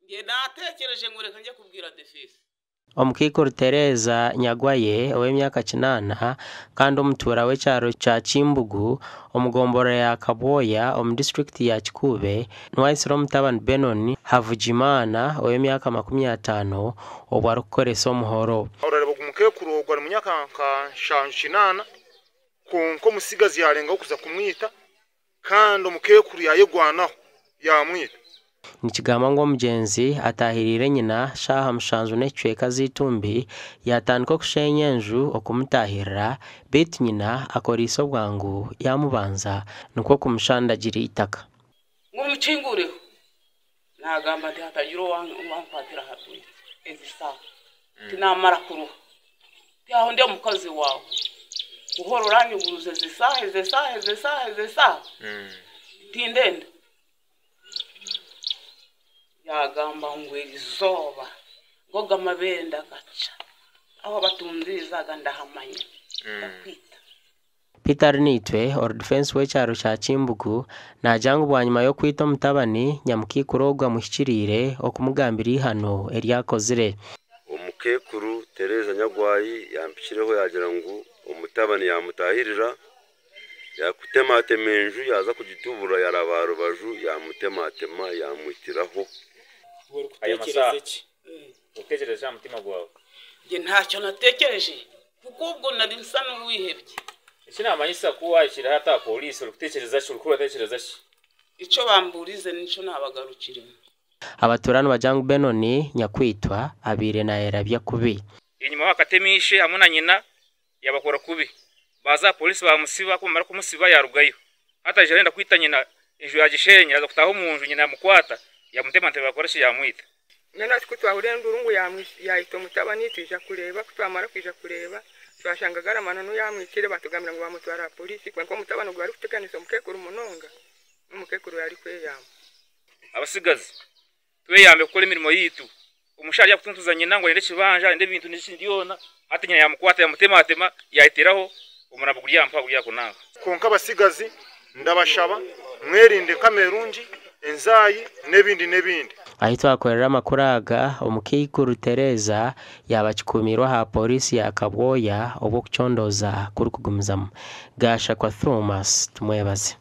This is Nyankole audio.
Njye natekereje ngo reka njye kubwira Defisi. Omukaikuru Tereza Nyagwaye ow'emyaka kinaana kandi omutuura w'ekyaro kya Kimbugu omu gomborora ya Kabwoya omu disiturikiti ya Kikuube niwe aitsire omutabani Benon Havugimana ow'emyaka 50 obwo arikukoresa omuhoro. Orareeba ogu mukeekuru ogu ari mu myaka nka nshanju kinaana kwonka omutsigazi yaarengaho kuza kumwita kandi omukeekuru yaayegwanaho yaamwita. Nikigambwa ngu omugyenzi ataahiriire nyina shaaha mushanju n'ekicweka z'eitumbi yaatandika okusheenya enju okumutaahirira beitu nyina akoreise obwangu yaamubanza nikwo kumushandagira eitaka. Ngu mukingureho. Naagamba nti hatagira owankwatira aha rwigi ezi saaha, tinaamara kuruha. Ti aho ndi omukazi waawe, kuhora oranyuguruza ezi saaha, ezi saaha, ezi saaha, ezi saaha? Tindenda. Yaagamba ngu erizooba ngu ago amabeere ndagaca, ahu abatundiize aga ndahamanya, ndakwita. Peter Arinaitwe, ori difensi w'ekyaro kya Kimbugu, naagira ngu bwanyima y'okwita omutabani, nyamukaikuru ogu amuhikiriire okumugambira eihano eri akozire. Omukeekuru Tereza Nyagwayi yampikireho yaagira ngu omutabani yaamutaahirira, yaakutematema enju yaaza kugitubura yaaraba aha rubaju yaamutematema yaamwitiraho. Ayo masaha orikutekyereza ki aha mutima gwawe? Njye ntacyo natekereje kuko obwo nari nsa n'owihebye. Eki namanyisa ku wahikire hati aha poliisi orikutekyereza ki? Orikuhurira oratekyereza ki? Ekyo bambuurize nikyo naabagarukiremu. Abatuura nibagira ngu Benoni nyakwitwa abaire nayerabya kubi. Enyima bakatema ishe hamwe na nyina yabakora kubi. Baaza aha poliisi baamusiba, ku bamara kumusiba yaarugayo. Hati aija arenda kwita nyina, enju yaagisheenya, yaaza kutaaha omu nju nyina yamukwata yamutema ntebe yaakora ki yaamwita. Mbwenu hati ku twahurira enduuru ngu yaita omutabani, twija kureeba, ku twamara kwija kureeba, twashanga gari amananu yaamwitire, baatugambira ngu baamutwara aha poliisi, kwonka omutabani ogwo arikuteganisa omukeekuru munonga, n'omukeekuru arikweyamba. Abatsigazi, tweyambe kukora emirimo yaitu. Omushaija aryakutuntuza nyina ngu ayende ekibanja, ayende ebintu n'ekindi byona, hati nyina yaamukwata yaamutematema, yaitiraho, omurambo guri aha mpaha guri aha kunanka. Kwonka abatsigazi ndabashaba mwerinde kamerungi, enzaayi n'ebindi n'ebindi. Ahi twakorera amakuru aga, Omukaikuru Tereza yaaba akikuumiirwe aha Pooriisi ya Kabwoya obwo okucondooza kurikugumizamu. Gashakwa Thomas Tumwebaze.